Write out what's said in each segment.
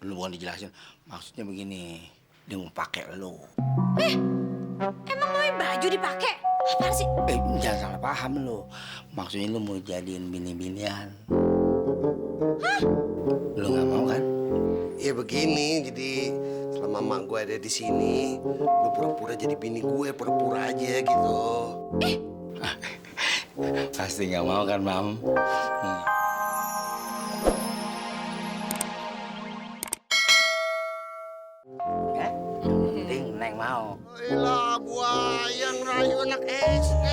Lu bukan dijelasin. Maksudnya begini, dia mau pakai lu. Emang mau baju dipakai? Apaan sih? Jangan salah paham lu. Maksudnya lu mau jadiin bini-binian. Lu nggak mau kan? Ya begini, jadi selama mak gue ada di sini, lu pura-pura jadi bini gue, pura-pura aja gitu. Pasti nggak mau kan, Mam? Ya? Penting Neng mau. Elah, buaya ngerayu anak SD.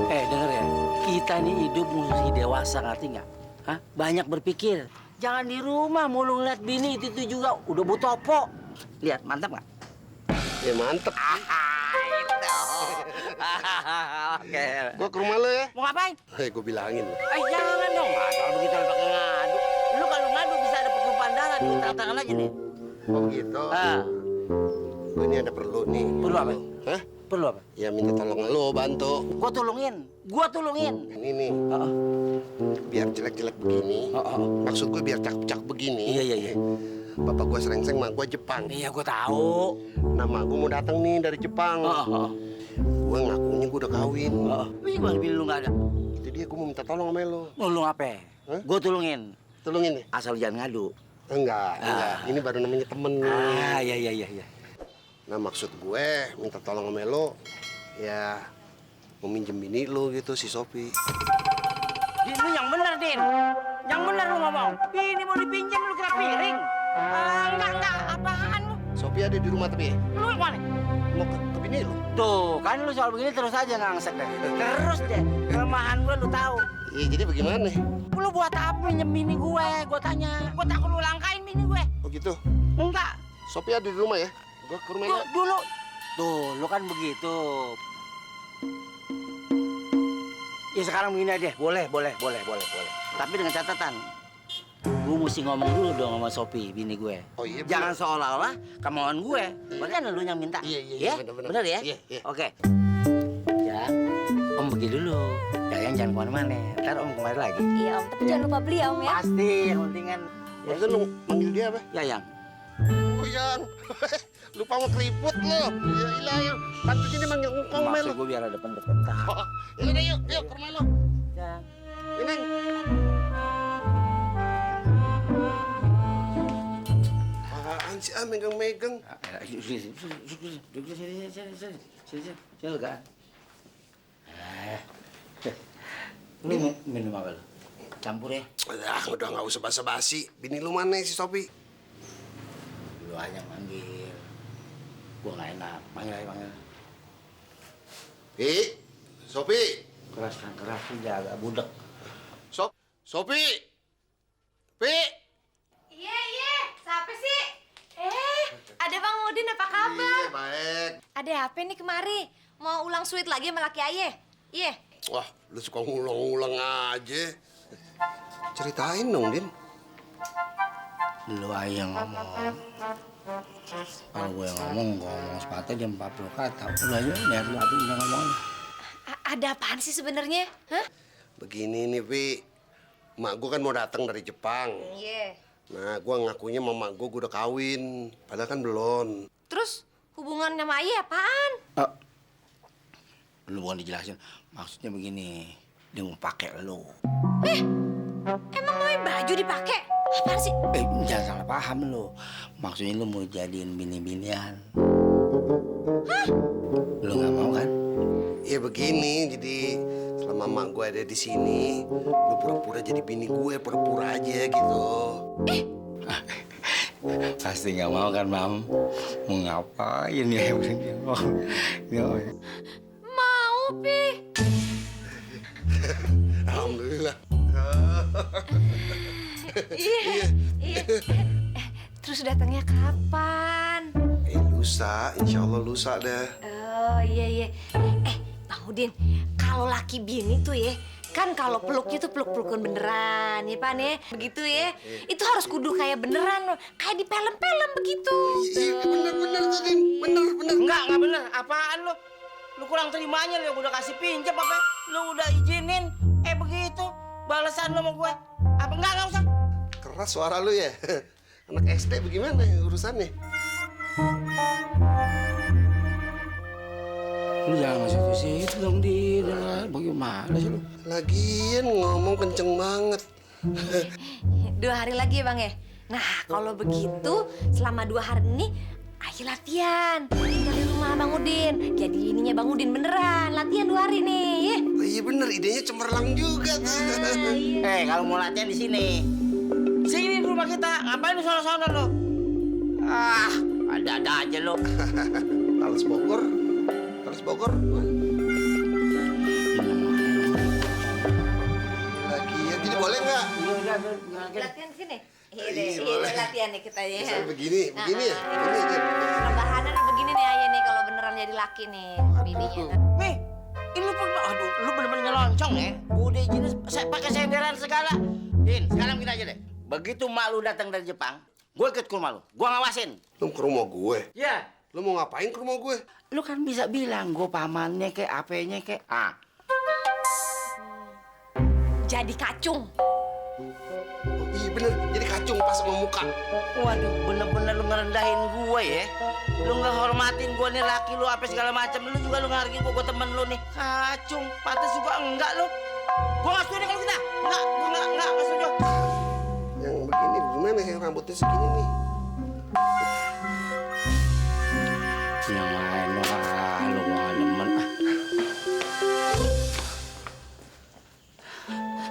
Denger ya, kita nih hidup mesti dewasa, ngerti nggak? Hah? Banyak berpikir. Jangan di rumah mulu ngeliat bini itu juga udah butopo. Lihat, mantap nggak? Ya mantep. Oke. Gue ke rumah lo ya. Mau ngapain? Gue bilangin. Jangan dong, kalau begitu lu pakai ngadu. Lu kalau ngadu bisa ada pertumpahan darah, lu tangan aja nih. Oh gitu. Gue ini ada perlu nih. Perlu apa? Hah? Perlu apa? Ya minta tolong lo bantu. Gua tolongin. Ini nih. Biar jelek-jelek begini. Maksud gue biar cakep-cakep begini. Iya. Bapak gue serengseng, mak gue Jepang. Iya, gua tahu. Nama gue mau datang nih dari Jepang. Gue ngakunya gue udah kawin. Gimana bini lu nggak ada? Itu dia, gue mau minta tolong sama lo. Lu ngapain? Hah? Gua tolongin. Tolongin nih. Asal jangan ngadu. Enggak. Ini baru namanya temen nih. Iya. Nah maksud gue minta tolong sama lo, ya mau minjem bini lo gitu si Sopi. Din, lu yang bener, Din. Yang bener lu ngomong. Ini mau dipinjam lu kira piring. Enggak, apaan lu? Sopi ada di rumah tapi Lu yang mana? mau ke bini lo. Tuh, kan lu soal begini terus aja ngangsek deh. Terus deh. Kelemahan gue lu tahu. Iya jadi bagaimana? Lu buat apa minjem bini gue? Gue tanya. Gue takut lu langkain bini gue. Oh gitu. Enggak. Sopi ada di rumah ya? Gue ke rumahnya. Dulu. Tuh, lu kan begitu. Ya sekarang begini aja. Boleh. Tapi dengan catatan. Gue mesti ngomong dulu dong sama Sopi, bini gue. Oh iya. Jangan seolah-olah kemauan gue. Bukan lu yang minta. Iya, Ya? bener. Bener ya? Iya. Oke. Ya, Om pergi dulu. Yang jangan kemana-mana. Ntar Om kemari lagi. Iya Om, tapi jangan lupa beli ya Om ya. Pasti, yang penting kan. Maksudnya lo manggil dia apa? Yang. Oh yang. Lupa mau keriput lo. Ya ilah yang. Bantu sini manggil engkong mel. Maksud gue biar ada deket-deket. Oh, yaudah yuk ke rumah lo. Yang. Ini. Apaan sih megang-megang? Sini kan. Lu minum apa lu? Campur ya? Udah nggak usah basa-basi. Bini lu mana si Sopi? Lu aja manggil. Gua nggak enak. Panggil. Sopi. Keras sih jaga budek. Sopi. Pi. Iya. Siapa sih? Ada Bang Udin apa kabar? Iya, baik. Ada apa nih kemari? Mau ulang sweet lagi sama laki ayah? Iya. Wah, lu suka ngulang-ngulang aja. Ceritain dong, Din. Lu aja yang ngomong. Kalau gue yang ngomong sepatah dia 40 kata. Lu aja lihat lu apa yang ngomongnya. Ada apaan sih sebenarnya? Hah? Begini nih, Pi. Mak gue kan mau datang dari Jepang. Iya. Nah, gue ngakunya sama mak gue udah kawin. Padahal kan belum. Terus hubungan sama ayah apaan? Lu bukan dijelasin. Maksudnya begini, dia mau pakai lu. Emang mau baju dipakai? Apaan sih? Jangan salah paham lu. Maksudnya lu mau jadiin bini-binian. Lu nggak mau kan? Ya begini, jadi selama mak gue ada di sini, lu pura-pura jadi bini gue, pura-pura aja gitu. Pasti nggak mau kan, Mam? Mau ngapain ya? Mau, Pi. Alhamdulillah. Iya. Terus datangnya kapan? Lusa, insya Allah lusa dah. Oh iya. Bang Udin, kalau laki bini tuh ya, kan kalau peluknya tuh peluk-pelukan beneran, ya Pan ya, begitu ya. Itu harus kudu kayak beneran loh, kayak di film-film begitu. Iya, bener tuh, Din. Bener. Enggak bener. Apaan lu? Lu kurang terimanya lu yang udah kasih pinjam apa? Lu udah izinin, begitu. Balasan lu sama gue. Apa enggak usah? Keras suara lu ya. Anak SD bagaimana urusannya? Lu jangan masuk ke situ dong, Din. Bagaimana sih lu? Lagian ngomong kenceng banget. 2 hari lagi ya, Bang ya? Nah, kalau begitu, selama 2 hari ini, ayo latihan. Tinggal di rumah Bang Udin. Jadi ininya Bang Udin beneran. Latihan 2 hari nih, ya. Oh iya bener, idenya cemerlang juga tuh. Kalau mau latihan di sini. Sini di rumah kita. Ngapain di sono-sono lu? Ah, ada-ada aja lu. Talas Bogor. Talas Bogor. Lagian, jadi boleh nggak? Latihan di sini? Iya Iya, deh, boleh. latihan nih kita ya. Bisa begini ya? Begini aja. Rebahanan begini nih ayah nih kalau beneran jadi laki nih bininya. Nih, ini lu pernah, aduh, lu bener-bener nyeloncongan ya. Udah jenis, saya pakai senderan segala. Din, sekarang gini aja deh. Begitu mak lu datang dari Jepang, gue ikut ke rumah lu. Gue ngawasin. Lu ke rumah gue? Ya. Lu mau ngapain ke rumah gue? Lu kan bisa bilang, gue pamannya kayak apenya kayak. Ah. Jadi kacung. Oh, iya bener, jadi kacung pas sama muka. Waduh, bener-bener lu ngerendahin gue ya. Lu nggak hormatin gue nih laki lu apa segala macam. Lu juga lu ngargain gue temen lu nih. Kacung, pantas juga enggak lu. Gue nggak setuju kalau kita. Gue nggak setuju. Yang begini gimana yang rambutnya segini nih? Yang lain lu gua demen.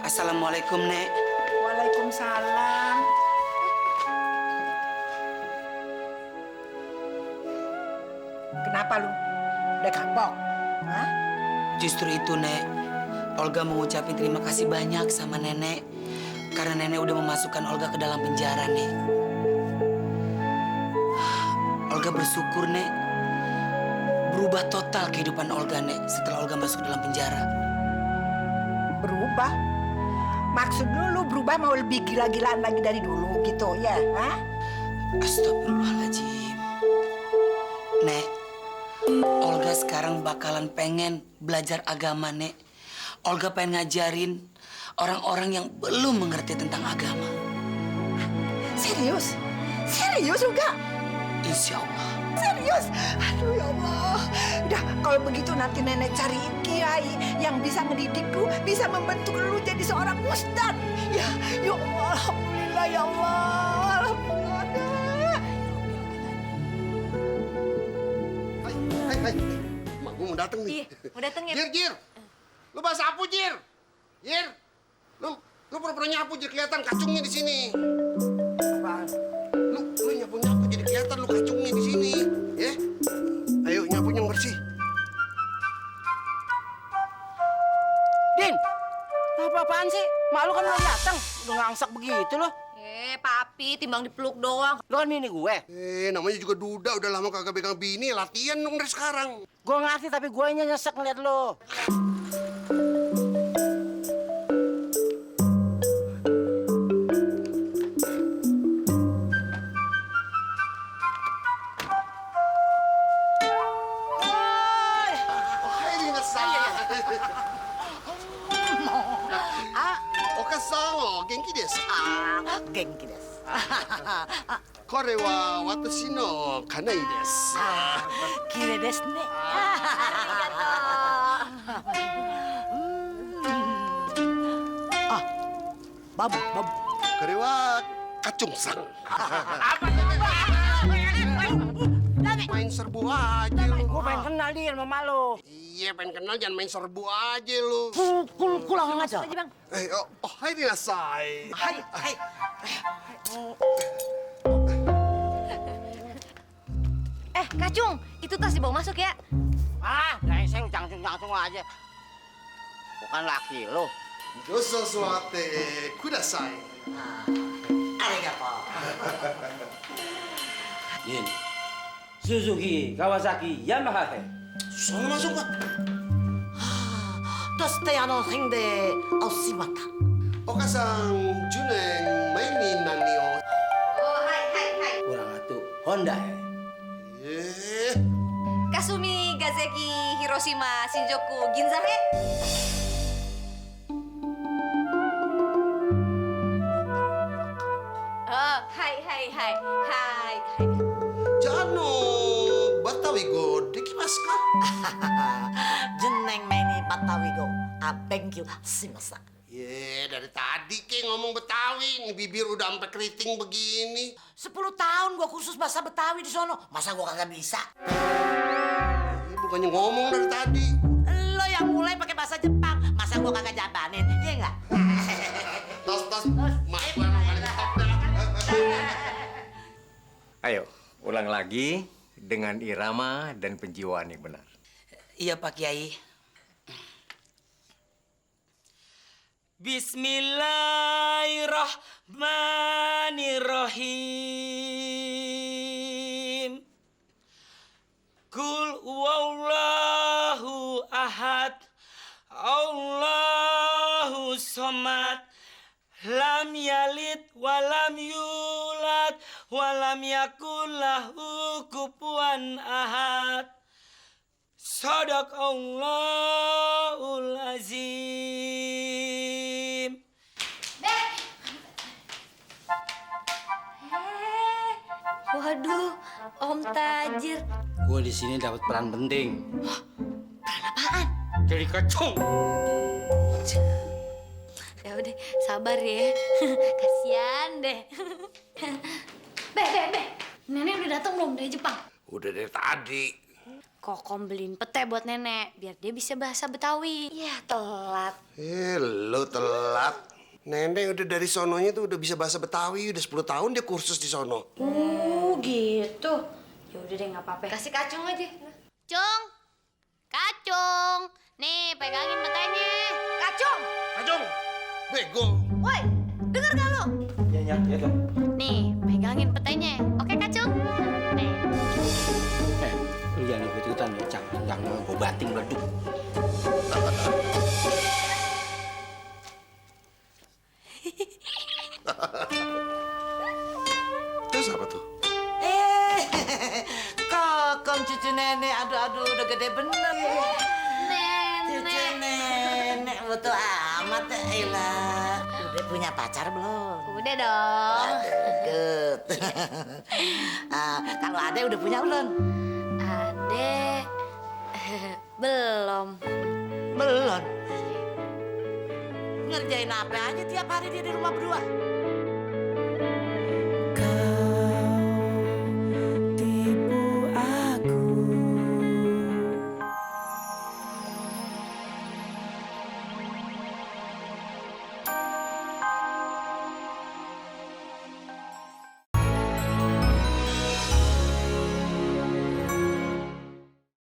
Assalamualaikum, Nek. Waalaikumsalam. Kenapa lu? Udah kapok? Hah? Justru itu, Nek. Olga mau ngucapin terima kasih banyak sama Nenek. Karena Nenek udah memasukkan Olga ke dalam penjara, Nek. Olga bersyukur, Nek. Berubah total kehidupan Olga, Nek, setelah Olga masuk dalam penjara. Berubah? Maksud lu berubah mau lebih gila-gilaan lagi dari dulu gitu ya? Hah? Astagfirullahaladzim. Nek, Olga sekarang bakalan pengen belajar agama, Nek. Olga pengen ngajarin orang-orang yang belum mengerti tentang agama. Serius? Serius juga? Insya Allah. Serius? Aduh ya Allah. Udah kalau begitu nanti nenek cariin kiai yang bisa ngedidikku, bisa membentuk lu jadi seorang ustad. Ya Allah, alhamdulillah ya Allah. Alhamdulillah. Hai. Mak gue mau dateng nih. Iya, mau dateng ya? Jir. Lu bahasa apa, Jir? Jir. Lu pura-pura nyapu jadi kelihatan kacungnya di sini. Lu nyapu jadi kelihatan lu kacungnya di sini, ya? Ayo nyapu yang bersih. Din, apa-apaan sih? Mak lu kan belum datang. Udah ngangsak begitu loh. Papi, timbang dipeluk doang. Lu kan bini gue. Namanya juga duda, udah lama kagak pegang bini, latihan dong dari sekarang. Gue ngerti tapi gue nyesek ngeliat lu. Genki desu. Genki desu. これは私の家内です。Kire desu ne. Babu. これはカチョンさん。Main serbu aja lu. Gue pengen kenal dia sama mak lu. Iya, pengen kenal jangan main serbu aja lu. Pulang aja. Aja, Bang. Hai dinasai. Hai. Kacung, itu tas dibawa masuk ya. Brengsek lu cangcung aja. Bukan laki lu. Doso suate kudasai. Arigato. Din, Suzuki, Kawasaki, Yamaha. Sono masuk, Pak. そして変でOshimata. お母さん、10年前に何を Hai. Kurang atuh, Honda ya. Kasumi, Gazeki, Hiroshima, Shinjuku, Ginza he. Jeneng Meni Patawigo. Thank you, simasa. Dari tadi Ki ngomong Betawi, nih bibir udah sampai keriting begini. 10 tahun gua kursus bahasa Betawi di sono. Masa gua kagak bisa? Bukannya ngomong dari tadi. Lo yang mulai pakai bahasa Jepang. Masa gua kagak jabanin? Iya enggak? Tos, mak gua emang paling top dah. Ayo, ulang lagi dengan irama dan penjiwaan yang benar. Iya Pak Kiai. Bismillahirrahmanirrahim. Kul huwallahu ahad. Allahu somad. Lam yalid walam yulad walam yakul lahu kufuwan ahad. Sadaqallahul azim. Waduh, Om Tajir. Gue di sini dapat peran penting. Peran apaan? Jadi kacung. Ya udah, sabar ya. Kasian deh. Be. Nenek udah datang belum dari Jepang? Udah dari tadi. Kokom beliin pete buat nenek, biar dia bisa bahasa Betawi. Ya, telat. Lo telat. Nenek udah dari sononya tuh udah bisa bahasa Betawi, udah 10 tahun dia kursus di sono. Gitu. Ya udah deh, nggak apa-apa. Kasih kacung aja. Cung, kacung. Nih, pegangin petenya. Kacung. Kacung, bego. Woi, denger gak lo? Ya, dong. Nih, pegangin petenya. Oke, kacung? Nih. Lu jangan ikut-ikutan ya, jangan gue bating meleduk. Terus apa tuh? Kokom cucu nenek. Aduh, udah gede bener. Cucu nenek, betul amat ya, Elah. Udah punya pacar belum? Udah dong. Good. Kalau Ade udah punya belum? Adek, belum. Belum. Ngerjain apa aja tiap hari dia di rumah berdua?